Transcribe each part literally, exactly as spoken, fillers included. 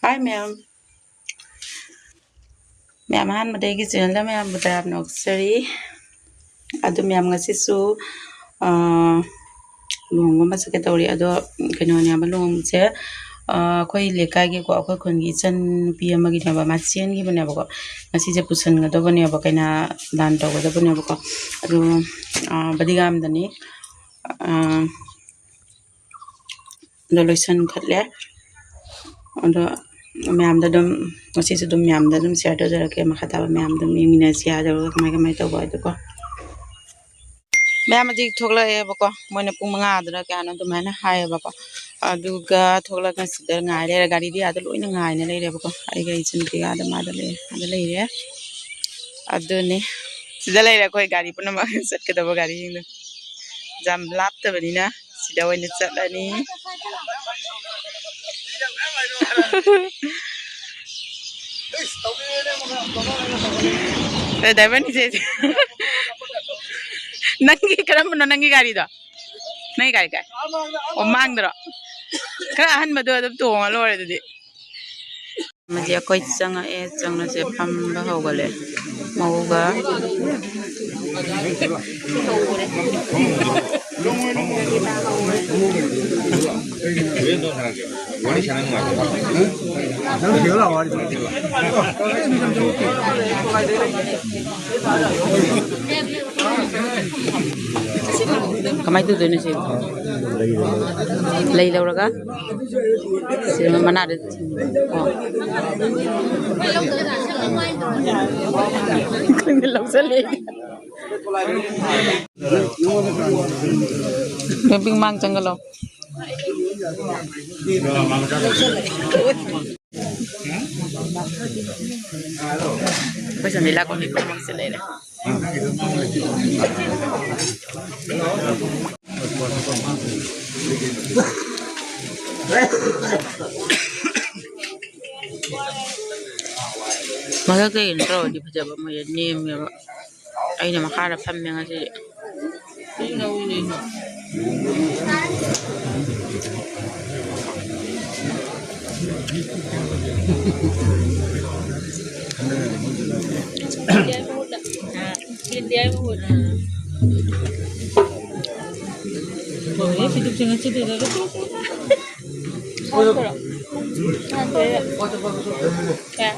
Hi ꯃꯌꯥꯝ, ꯃꯌꯥꯝ ꯑꯍꯥꯟꯕꯗ ꯑꯩꯒꯤ ꯆꯦꯅꯦꯜꯗ ꯃꯌꯥꯝꯕꯨ ꯇꯔꯥꯝꯅ ꯑꯣꯛꯆꯔꯤ꯫ ꯑꯗꯨ ꯃꯌꯥꯝ ꯉꯁꯤꯁꯨ ꯑꯥ, ꯂꯨꯍꯣꯡꯕ ꯑꯃ ꯆꯠꯀꯦ ꯇꯧꯔꯤ꯫ ꯑꯗꯣ ꯀꯩꯅꯣꯅꯦꯕ ꯂꯨꯍꯣꯡꯕꯁꯦ, ꯑꯥ, ꯑꯩꯈꯣꯏ ꯂꯩꯀꯥꯏꯒꯤꯀꯣ, ꯑꯩꯈꯣꯏ ꯈꯨꯟꯒꯤ ꯏꯆꯟ ꯅꯨꯄꯤ ꯑꯃꯒꯤꯅꯦꯕ, ꯃꯥ ꯆꯦꯟꯈꯤꯕꯅꯦꯕꯀꯣ꯫ ꯉꯁꯤꯁꯦ ꯄꯨꯁꯟꯒꯗꯕꯅꯦꯕ ꯀꯩꯅꯥ ꯗꯥꯟ ꯇꯧꯒꯗꯕꯅꯦꯕꯀꯣ꯫ ꯑꯗꯣ ꯑꯥ, ꯕꯗꯤꯒꯥꯝꯗꯅꯤ꯫ ꯑꯥ, ꯑꯗꯣ ꯂꯣꯏꯁꯟꯈꯠꯂꯦ꯫ ꯑꯗꯣ ꯃꯌꯥꯝꯗ ꯑꯗꯨꯝ, ꯉꯁꯤꯁꯨ ꯑꯗꯨꯝ ꯃꯌꯥꯝꯗ ꯑꯗꯨꯝ ꯁꯤꯌꯔ ꯇꯧꯖꯔꯛꯀꯦ꯫ ꯃꯈꯥ ꯇꯥꯕ ꯃꯌꯥꯝ ꯑꯗꯨꯝ ꯌꯦꯡꯃꯤꯟꯅꯁꯤ ꯌꯥꯗꯕ꯭ꯔꯥ, ꯀꯃꯥꯏ ꯀꯃꯥꯏ ꯇꯧꯕ ꯍꯥꯏꯗꯣꯀꯣ꯫ ꯃꯌꯥꯝ ꯍꯧꯖꯤꯛ ꯊꯣꯛꯂꯛꯑꯦꯕꯀꯣ, ꯃꯣꯏꯅ ꯄꯨꯡ ꯃꯉꯥꯗꯨꯅ ꯀꯌꯥꯅꯣ ꯑꯗꯨꯃꯥꯏꯅ ꯍꯥꯏꯌꯦꯕꯀꯣ꯫ ꯑꯗꯨꯒ ꯊꯣꯛꯂꯛꯑꯒ ꯁꯤꯗ ꯉꯥꯏ ꯂꯩꯔꯦ, ꯒꯥꯔꯤꯗꯤ ꯑꯥꯗ ꯂꯣꯏꯅ ꯉꯥꯏꯅ ꯂꯩꯔꯦꯕꯀꯣ꯫ ꯑꯩꯒ ꯏꯆꯟꯅꯨꯄꯤꯒ ꯑꯥꯗ ꯃꯥꯗ ꯂꯩꯔꯦ, ꯑꯥꯗ ꯂꯩꯔꯦ꯫ ꯑꯗꯨꯅꯤ, ꯁꯤꯗ ꯂꯩꯔꯦ ꯑꯩꯈꯣꯏ ꯒꯥꯔꯤ ꯄꯨꯝꯅꯃꯛ, ꯆꯠꯀꯗꯕ ꯒꯥꯔꯤꯁꯤꯡꯗꯣ꯫ ꯌꯥꯝ ꯂꯥꯞꯇꯕꯅꯤꯅ ꯁꯤꯗ ꯑꯣꯏꯅ ꯆꯠꯂꯅꯤ꯫ ꯑꯦ, ꯗ꯭ꯔꯥꯏꯚꯔ ꯅꯤꯁꯦ꯫ ꯅꯪꯒꯤ ꯀꯔꯝꯕꯅꯣ ꯅꯪꯒꯤ ꯒꯥꯔꯤꯗꯣ? ꯅꯪꯒꯤ ꯒꯥꯔꯤ ꯀꯥꯏ? ꯑꯣ, ꯃꯥꯡꯗꯔꯣ? ꯈꯔ ꯑꯍꯟꯕꯗꯣ ꯑꯗꯨꯝ ꯇꯣꯡꯉ ꯂꯣꯏꯔꯦ ꯑꯗꯨꯗꯤ꯫ ꯑꯃꯗꯤ ꯑꯩꯈꯣꯏ ꯆꯪꯉꯛꯑꯦ, ꯆꯪꯉꯁꯦ ꯐꯝꯕ ꯍꯧꯒꯠꯂꯦ꯫ ꯃꯧꯒ꯫ ꯀꯃꯥꯏꯅ ꯇꯧꯗꯣꯏꯅꯣ ꯁꯤ? ꯂꯩ ꯂꯧꯔꯒ ꯁꯤ ꯃꯅꯥꯗ ꯊꯤꯟꯕ꯫ ꯑꯣ꯫ ꯈꯪꯗꯦ, ꯂꯧꯁꯜꯂꯦ꯫ ꯕꯦꯝꯄꯤꯡ ꯃꯥꯡ ꯆꯪꯒꯂꯣ꯫ ꯑꯩꯈꯣꯏ ꯁꯣꯝꯗ ꯂꯥꯛꯄ ꯃꯤ ꯄꯨꯝꯅꯃꯛꯁꯦ ꯂꯩꯔꯦ꯫ ꯃꯊꯛꯇ ꯀꯩꯅꯣ ꯇꯧꯔꯗꯤ ꯐꯖꯕ, ꯃꯣꯏꯁꯦ ꯅꯦꯝꯃꯦꯕ꯫ ꯑꯩꯅ ꯃꯈꯥꯗ ꯐꯝꯃꯦ ꯉꯁꯤꯗꯤ꯫ ꯄꯤꯔꯛꯇꯦ ꯍꯥꯏꯕ ꯃꯍꯨꯠ꯫ ꯂꯣꯏꯔꯦ, ꯐꯤꯗꯨꯞꯁꯦ ꯉꯁꯤꯗꯤ ꯂꯣꯏꯔꯦ꯫ ꯀꯌꯥ?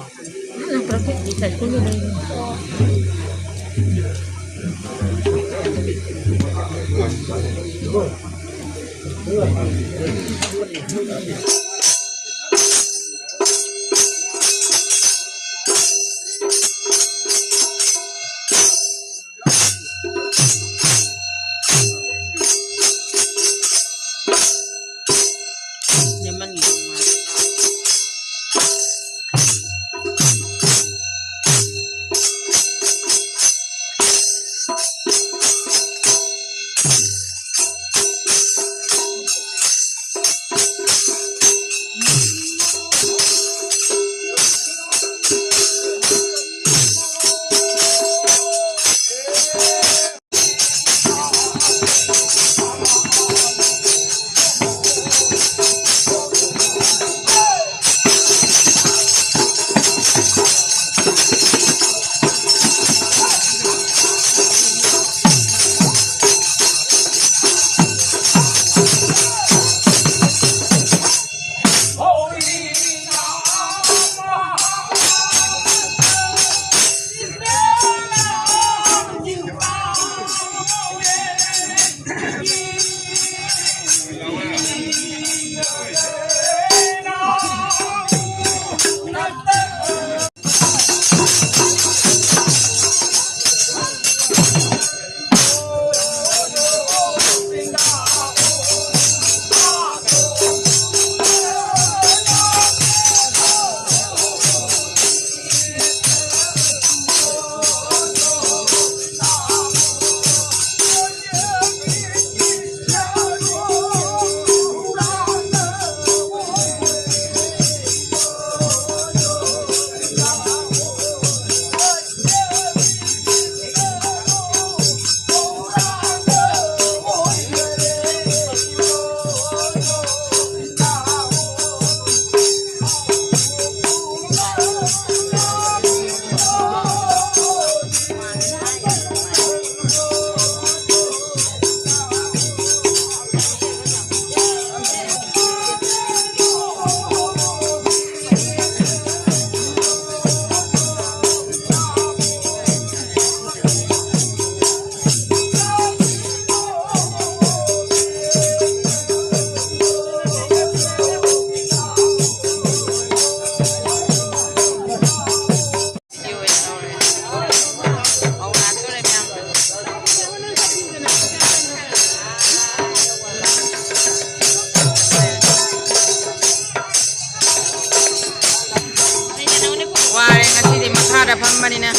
ꯃꯅꯤꯅ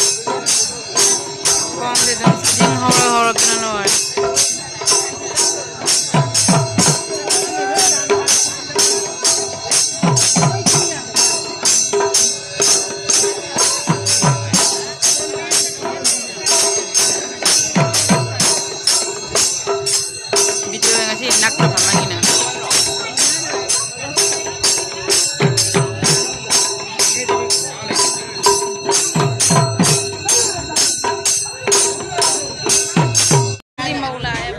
ꯈꯣꯡꯁꯦ ꯑꯗꯨꯝ ꯁꯤꯖꯤꯡ ꯍꯧꯔ ꯍꯧꯔꯛꯇꯅ ꯂꯣꯏꯔꯦ꯫ ꯚꯤꯗꯤꯑꯣ ꯉꯁꯤ ꯅꯛꯅ ꯐꯝꯃꯅꯤꯅ꯫ ꯃꯧ ꯂꯥꯛꯑꯦ,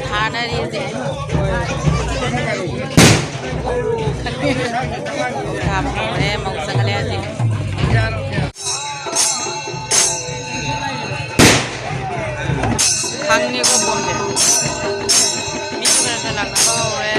ꯊꯥꯅꯔꯤ ꯍꯧꯖꯤꯛ꯫ ꯊꯥꯕ ꯍꯧꯔꯦ, ꯃꯧ ꯆꯪꯉꯛꯑꯦ ꯍꯧꯖꯤꯛ꯫ ꯈꯪꯉꯦꯀꯣ ꯕꯣꯝꯁꯦ꯫ ꯃꯤꯁꯨ ꯈꯔ ꯈꯔ ꯂꯥꯛꯅꯕ ꯍꯧꯔꯦ꯫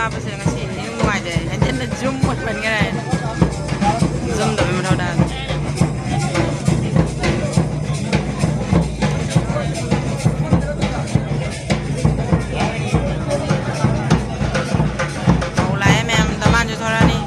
ꯀꯥꯕꯁꯦ ꯉꯁꯤꯗꯤ ꯌꯥꯝ ꯅꯨꯡꯉꯥꯏꯖꯩ꯫ ꯍꯦꯟꯖꯤꯟꯅ ꯖꯨꯝ ꯑꯣꯏꯃꯟꯈ꯭ꯔꯦ꯫ ꯖꯨꯝ ꯇꯧꯕꯩ ꯃꯊꯧ ꯇꯥꯗꯦ꯫ ꯃꯧ ꯂꯥꯛꯑꯦ ꯃꯌꯥꯝ, ꯗꯃꯥꯟꯁꯨ ꯊꯣꯔꯛꯑꯅꯤ꯫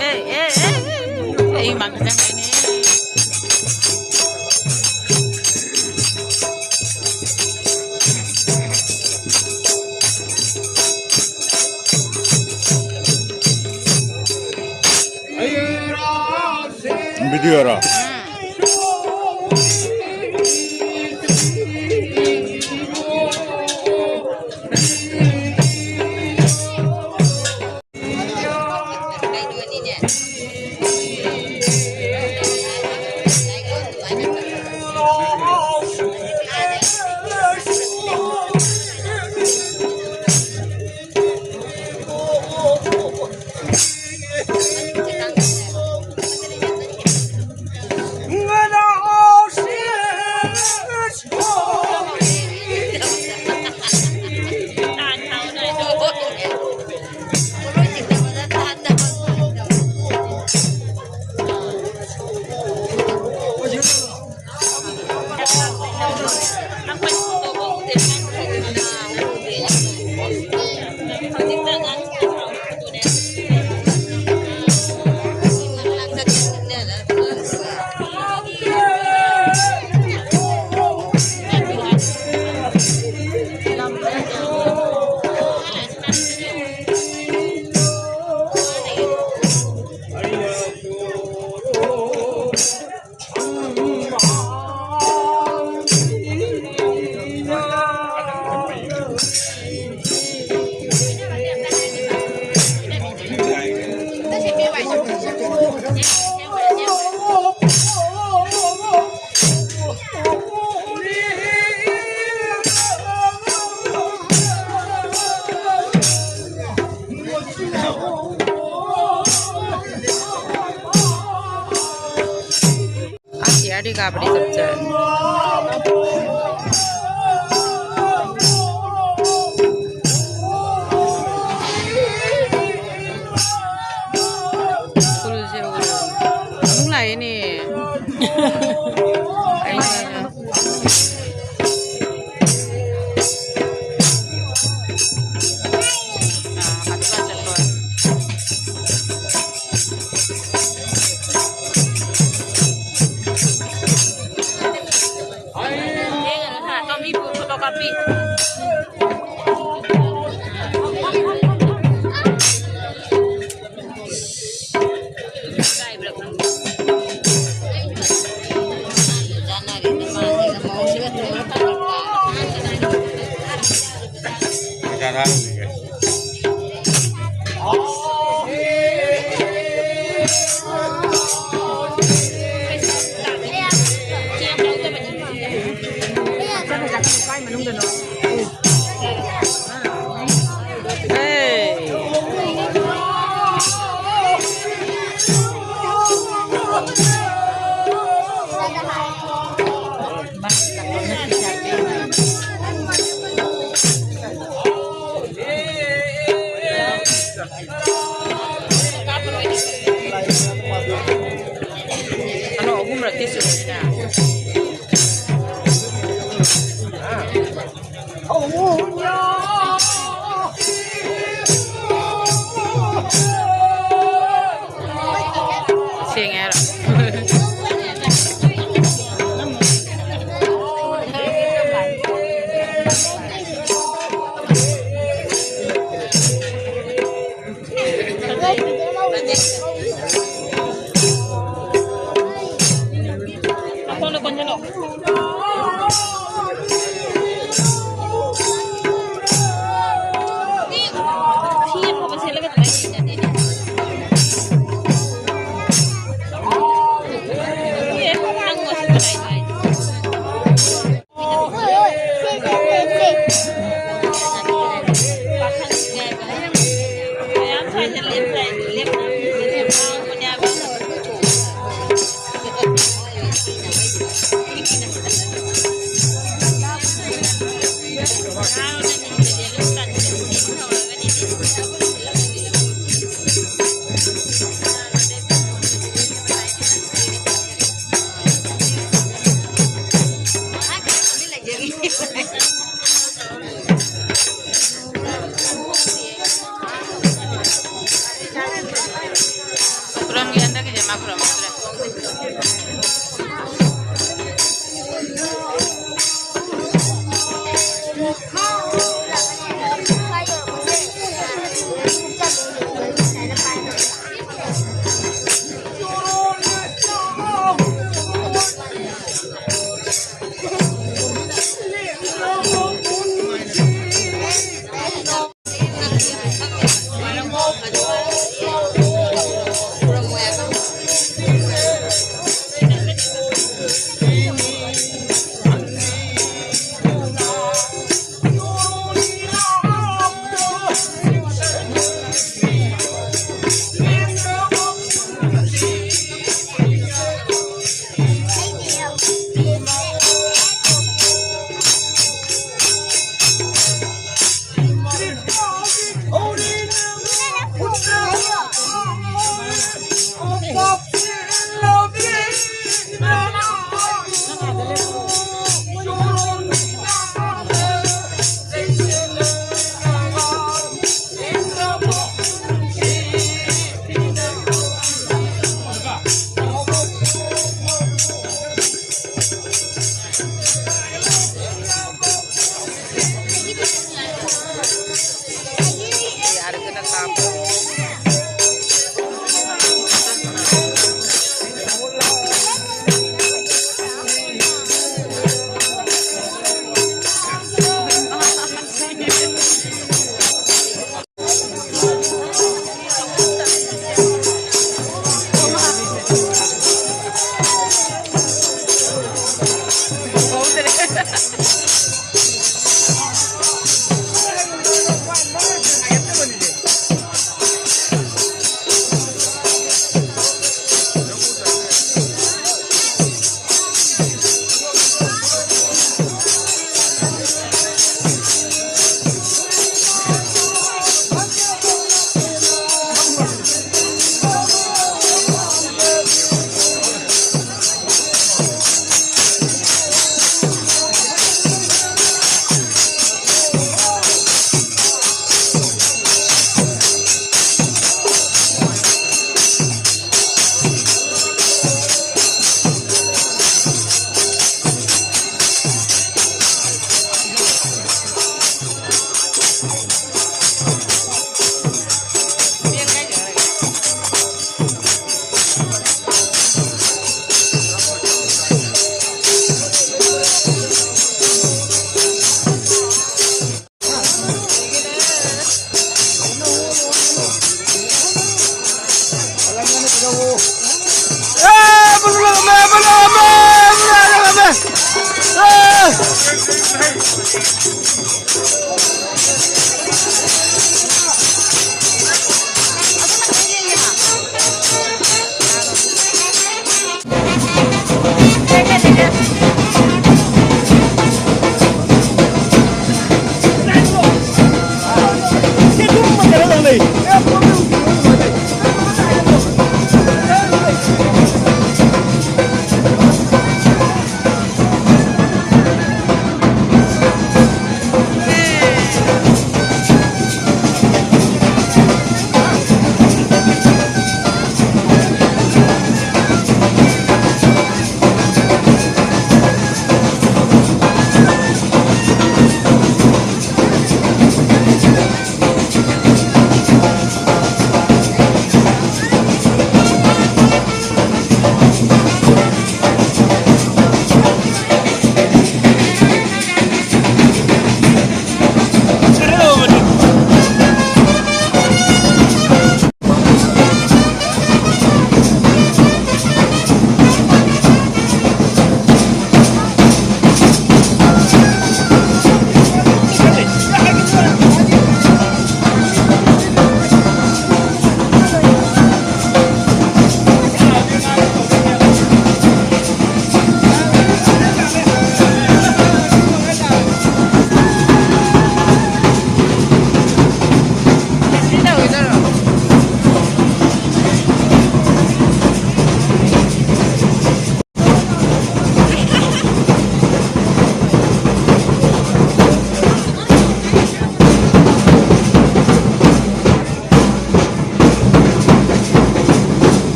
ꯑꯦ, ꯑꯦ, ꯑꯦ, ꯑꯦ, ꯑꯩ ꯃꯥꯡꯗ ꯆꯪꯉꯩꯅꯦ꯫ ꯚꯤꯗꯤꯑꯣꯔꯣ? ꯀꯥꯕꯗꯤ ꯆꯞ ꯆꯥꯔꯦ꯫ ꯁ꯭ꯀꯨꯜꯁꯦ ꯑꯃꯨꯛ ꯂꯥꯛꯑꯦꯅꯦ꯫ ꯑꯩꯅ ꯀꯩꯅꯣ, ꯑꯍꯨꯝꯂꯛꯇꯤ ꯁꯨꯔꯦꯗ꯫ ꯁꯦꯡꯉꯦ ꯍꯥꯏꯔꯣ? ꯈꯨꯔꯝꯒꯤ ꯍꯟꯗꯛꯀꯤꯁꯦ ꯃꯥ ꯈꯨꯔꯝꯃꯛꯇ꯭ꯔꯦ꯫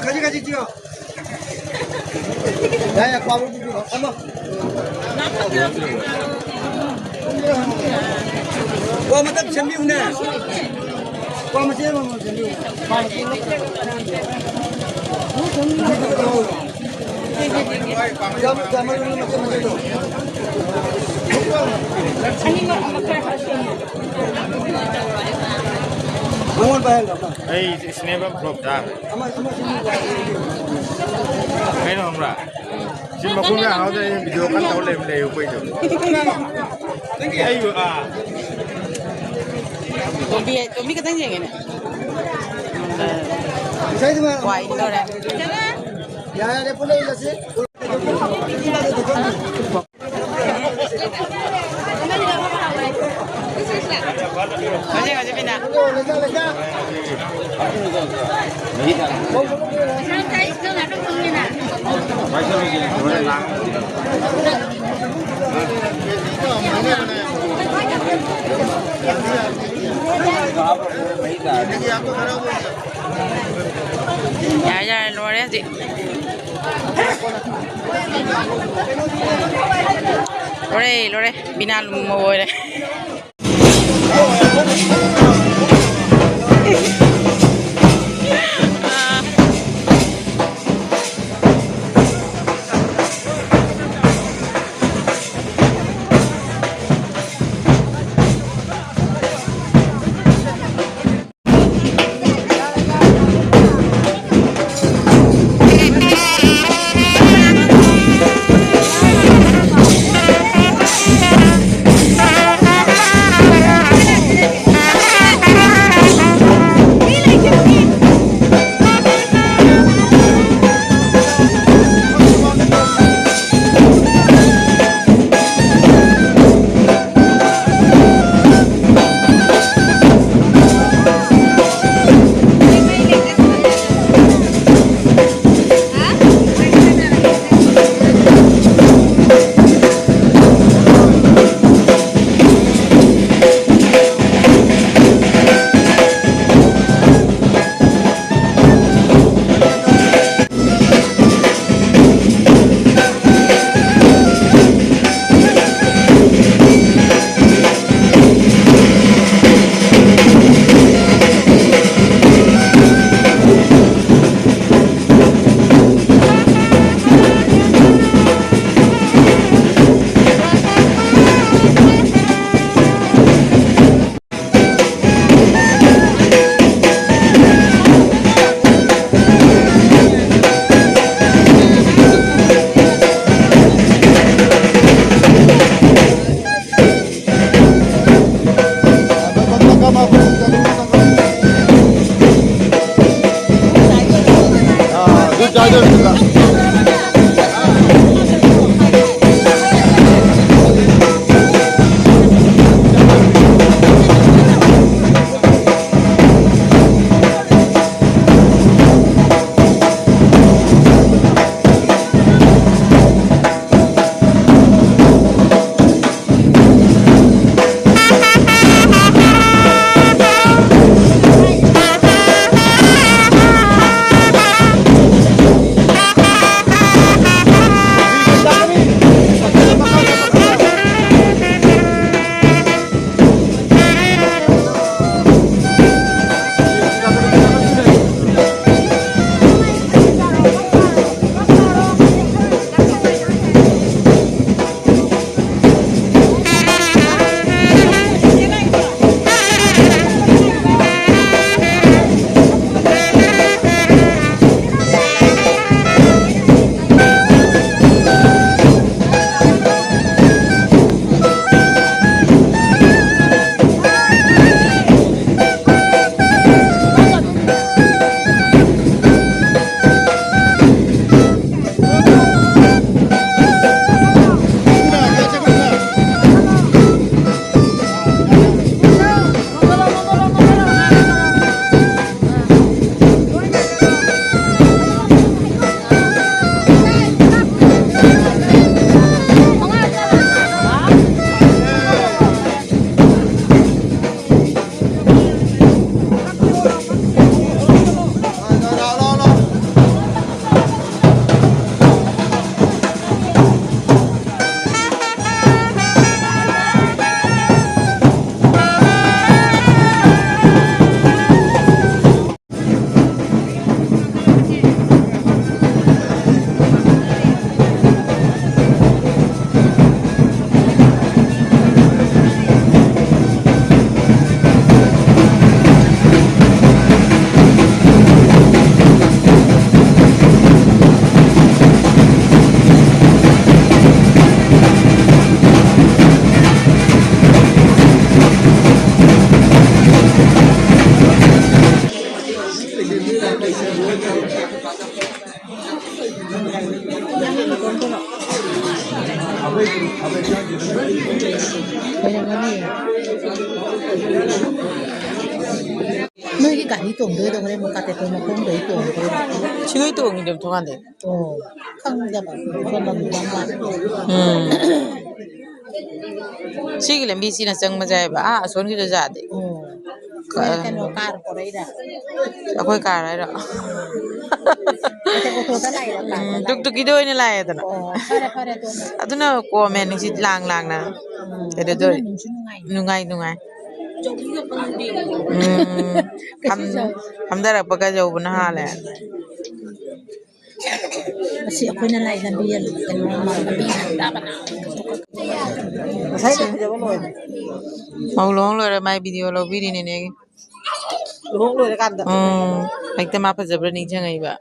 ꯈꯖꯤꯛ ꯈꯖꯤꯛ ꯆꯤꯛꯑꯣ꯫ ꯌꯥꯏ, ꯌꯥꯏ, ꯈ꯭ꯋꯥꯡ ꯄꯤꯕꯤꯔꯣ꯫ ꯑꯃ꯫ ꯀꯣ ꯑꯃꯇꯪ ꯁꯦꯝꯕꯤꯌꯨꯅꯦ꯫ ꯀꯣ ꯃꯆꯦꯠ ꯑꯃꯃꯝ ꯁꯦꯝꯕꯤꯌꯨ꯫ ꯌꯥꯝ, ꯌꯥꯝꯃꯜꯂꯤ, ꯃꯆꯦꯠ ꯃꯆꯦꯠꯇꯣ꯫ ꯑꯅꯤꯃꯛ ꯑꯃ ꯈꯔ ꯈꯔ ꯁꯦꯝꯃꯣ꯫ ꯅꯉꯣꯟꯗ ꯍꯥꯏꯍꯜꯂꯣ꯫ ꯑꯩ ꯁ꯭ꯅꯦꯞ ꯑꯃ ꯐ꯭ꯂꯣꯞ ꯇꯥꯈ꯭ꯔꯦ꯫ ꯀꯩꯅꯣ ꯈꯪꯕ꯭ꯔꯥ? ꯁꯤ ꯃꯈꯣꯡ ꯌꯥ ꯍꯥꯎꯗ ꯑꯩꯅ ꯚꯤꯗꯤꯑꯣ ꯀꯟꯅ ꯇꯧ ꯂꯩꯕ ꯂꯩꯌꯨ ꯀꯩꯗꯣ꯫ ꯑꯩꯕꯨ ꯑꯥ꯫ ꯇꯣꯝꯕꯤ, ꯇꯣꯝꯕꯤ ꯈꯛꯇꯪ ꯌꯦꯡꯉꯦꯅꯦ꯫ ꯉꯁꯥꯏꯗꯨ ꯃꯥ ꯋꯥꯏ ꯇꯧꯔꯦ꯫ ꯌꯥꯔꯦ, ꯄꯨꯟꯅ ꯌꯦꯡꯉꯁꯤ꯫ ꯍꯧꯖꯤꯛ, ꯍꯧꯖꯤꯛ ꯃꯤꯅ꯫ ꯌꯥꯔꯦ, ꯌꯥꯔꯦ, ꯂꯣꯏꯔꯦ ꯍꯧꯖꯤꯛ꯫ ꯂꯣꯏꯔꯦ, ꯂꯣꯏꯔꯦ꯫ ꯕꯤꯅꯥ ꯂꯨꯝꯕ ꯑꯣꯏꯔꯦ꯫ ꯅꯣꯏꯒꯤ ꯒꯥꯔꯤ ꯇꯣꯡꯗꯣꯏꯗꯣ ꯍꯣꯔꯦꯟ ꯃꯨꯛ ꯀꯥꯇꯦꯇꯣ ꯃꯈꯣꯡꯗꯩ ꯇꯣꯡꯗꯣꯏꯔꯣ? ꯁꯤꯗꯩ ꯇꯣꯡꯉꯤꯗꯣ ꯊꯣꯡꯒꯥꯟꯗꯩ꯫ ꯑꯣ, ꯈꯪꯗꯕ, ꯁꯣꯝꯗ ꯃꯨꯛ ꯆꯪꯕ꯫ ꯎꯝ꯫ ꯁꯤꯒꯤ ꯂꯝꯕꯤꯁꯤꯅ ꯆꯪꯕꯁꯦ ꯍꯥꯏꯕ, ꯑꯥ ꯑꯁꯣꯟꯒꯤꯗ ꯌꯥꯗꯦ꯫ ꯑꯣ꯫ ꯀ-, ꯅꯣꯏ ꯀꯩꯅꯣ, ꯀꯥꯔ ꯄꯣꯔꯛꯏꯔꯥ? ꯑꯩꯈꯣꯏ ꯀꯥꯔ ꯍꯥꯏꯔꯣ? ꯅꯠꯇꯦ, ꯑꯣꯇꯣꯗ ꯂꯥꯛꯏꯔꯣ, ꯀꯥꯔꯗ ꯎꯝ, ꯂꯥꯛꯏꯔꯣ? ꯇꯨꯛꯇꯨꯛꯀꯤꯗ ꯑꯣꯏꯅ ꯂꯥꯛꯑꯦꯗꯅ꯫ ꯑꯣ, ꯐꯔꯦ, ꯐꯔꯦ, ꯑꯗꯨꯅ꯫ ꯑꯗꯨꯅ ꯀꯣꯝꯃꯦ, ꯅꯨꯡꯁꯤꯠ ꯂꯥꯡ ꯂꯥꯡꯅ꯫ ꯎꯝ, ꯀꯩꯗꯧꯗꯣꯏ? ꯑꯗꯨꯅ ꯅꯨꯡꯁꯨ ꯅꯨꯡꯉꯥꯏ꯫ ꯅꯨꯡꯉꯥꯏ, ꯅꯨꯡꯉꯥꯏ꯫ ꯎꯝ, ꯀꯩꯁꯨ ꯐꯝ-, ꯆꯥꯎ-, ꯐꯝꯊꯔꯛꯄꯒ ꯌꯧꯕꯅ ꯍꯥꯜꯂꯦ꯫ ꯑꯁꯤ ꯑꯩꯈꯣꯏꯅ ꯂꯥꯛꯏ ꯂꯝꯕꯤ, ꯀꯩꯅꯣ, ꯂꯝꯕꯤ ꯐꯠꯇꯕꯅ꯫ ꯃꯧ ꯂꯨꯍꯣꯡ ꯂꯣꯏꯔ ꯃꯥꯏ ꯚꯤꯗꯤꯑꯣ ꯂꯧꯕꯤꯔꯤꯅꯦ ꯅꯦꯒꯤ꯫ ꯂꯨꯍꯣꯡ ꯂꯣꯏꯔꯀꯥꯟꯗ꯫ ꯎꯝ, ꯍꯦꯛꯇ ꯃꯥ ꯐꯖꯕ꯭ꯔꯥ ꯅꯤꯡꯁꯤꯡꯉꯛꯏꯕ꯫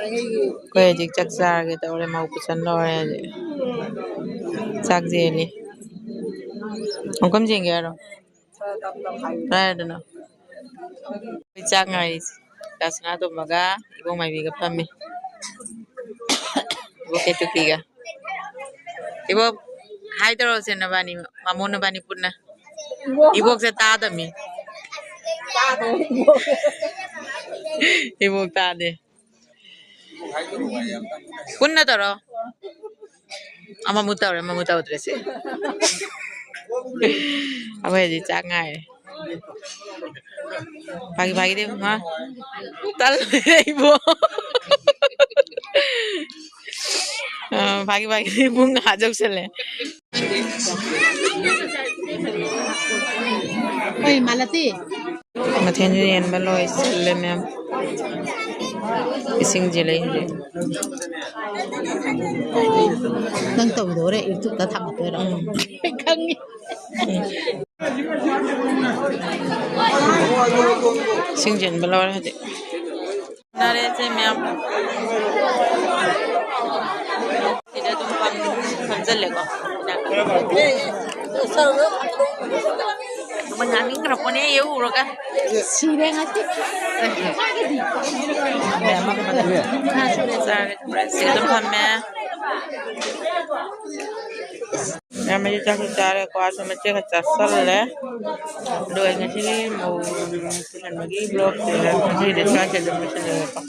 ꯑꯩꯈꯣꯏ ꯍꯧꯖꯤꯛ ꯆꯥꯛ ꯆꯥꯔꯒꯦ ꯇꯧꯔꯦ, ꯃꯧ ꯄꯨꯁꯟ ꯂꯣꯏꯔꯦ ꯍꯧꯖꯤꯛ꯫ ꯆꯥꯛ ꯆꯦꯜꯂꯤ꯫ ꯑꯃꯨꯛꯀꯝ ꯆꯦꯟꯒꯦ ꯍꯥꯏꯔꯣ? ꯀꯥꯏꯗꯅꯣ? ꯑꯩꯈꯣꯏ ꯆꯥꯛ ꯉꯥꯏꯔꯤꯁꯦ꯫ ꯗꯥ ꯁꯅꯥꯇꯣꯝꯕꯒ ꯏꯕꯣꯛ ꯃꯥꯏꯕꯤꯒ ꯐꯝꯃꯤ꯫ ꯏꯕꯣꯛ ꯀꯦꯇꯨꯀꯤꯒ꯫ ꯏꯕꯣꯛ, ꯍꯥꯏ ꯇꯧꯔꯁꯦ ꯅꯕꯥꯅꯤ, ꯃꯥꯃꯣ ꯅꯕꯥꯅꯤ ꯄꯨꯟꯅ꯫ ꯏꯕꯣꯛꯁꯦ ꯇꯥꯗꯕꯅꯤ꯫ ꯏꯕꯣꯛ ꯇꯥꯗꯦ꯫ ꯄꯨꯟꯅ ꯇꯧꯔꯣ꯫ ꯑꯃꯃꯨꯛ ꯇꯧꯔꯦ, ꯑꯃꯃꯨꯛ ꯇꯧꯗ꯭ꯔꯦꯁꯦ꯫ ꯑꯩꯈꯣꯏ ꯍꯧꯖꯤꯛ ꯆꯥꯛ ꯉꯥꯏꯔꯦ꯫ ꯐꯥꯒꯤ ꯐꯥꯒꯤꯗꯤ, ꯃꯥ ꯇꯜꯂꯦ ꯏꯕꯣ꯫ ꯑ, ꯐꯥꯒꯤ ꯐꯥꯒꯤꯗꯤ ꯄꯨꯡ ꯑꯥ ꯌꯧꯁꯜꯂꯦ꯫ ꯍꯣꯏ, ꯃꯥꯂꯇꯤ꯫ ꯃꯊꯦꯜꯁꯨ ꯌꯦꯟꯕ ꯂꯣꯏꯁꯤꯜꯂꯦ, ꯃꯌꯥꯝ꯫ ꯏꯁꯤꯡꯁꯦ ꯂꯩꯔꯦ꯫ ꯅꯪ ꯇꯧꯗꯧꯔꯦ, YouTube-ꯇ ꯊꯥꯒꯠꯇꯣꯏꯔꯣ? ꯎꯝ꯫ ꯈꯪꯉꯤ꯫ ꯎꯝ꯫ ꯏꯁꯤꯡ ꯆꯦꯟꯕ ꯂꯣꯏꯔꯦ ꯍꯧꯖꯤꯛ꯫ ꯅꯥꯔꯦꯁꯦ ꯃꯌꯥꯝ꯫ ꯁꯤꯗ ꯑꯗꯨꯝ ꯐꯝ-, ꯐꯝꯖꯜꯂꯦꯀꯣ꯫ ꯃꯣꯏ ꯉꯥꯡꯅꯤꯡꯈ꯭ꯔꯄꯣꯠꯅꯦ ꯑꯩ ꯎꯔꯒ꯫ ꯁꯤꯔꯦ ꯉꯁꯤ꯫ ꯆꯥꯔꯦ, ꯕ꯭ꯔꯦꯗꯁꯤ ꯑꯗꯨꯝ ꯊꯝꯃꯦ꯫ ꯌꯥꯝ ꯃꯍꯤ ꯆꯥꯛꯁꯨ ꯆꯥꯔꯦ, ꯀ꯭ꯋꯥꯁꯨ ꯃꯆꯦꯠ ꯈꯔ ꯆꯥꯁꯜꯂꯦ꯫ ꯑꯗꯨꯒ ꯉꯁꯤꯒꯤ ꯃꯧ ꯄꯨꯁꯟꯕꯒꯤ ꯕ꯭ꯂꯣꯛꯁꯦ ꯉꯁꯤꯗꯤ ꯁ꯭ꯋꯥꯏꯁꯤꯗ ꯑꯗꯨꯝ ꯂꯣꯏꯁꯤꯜꯂꯒꯦꯀꯣ꯫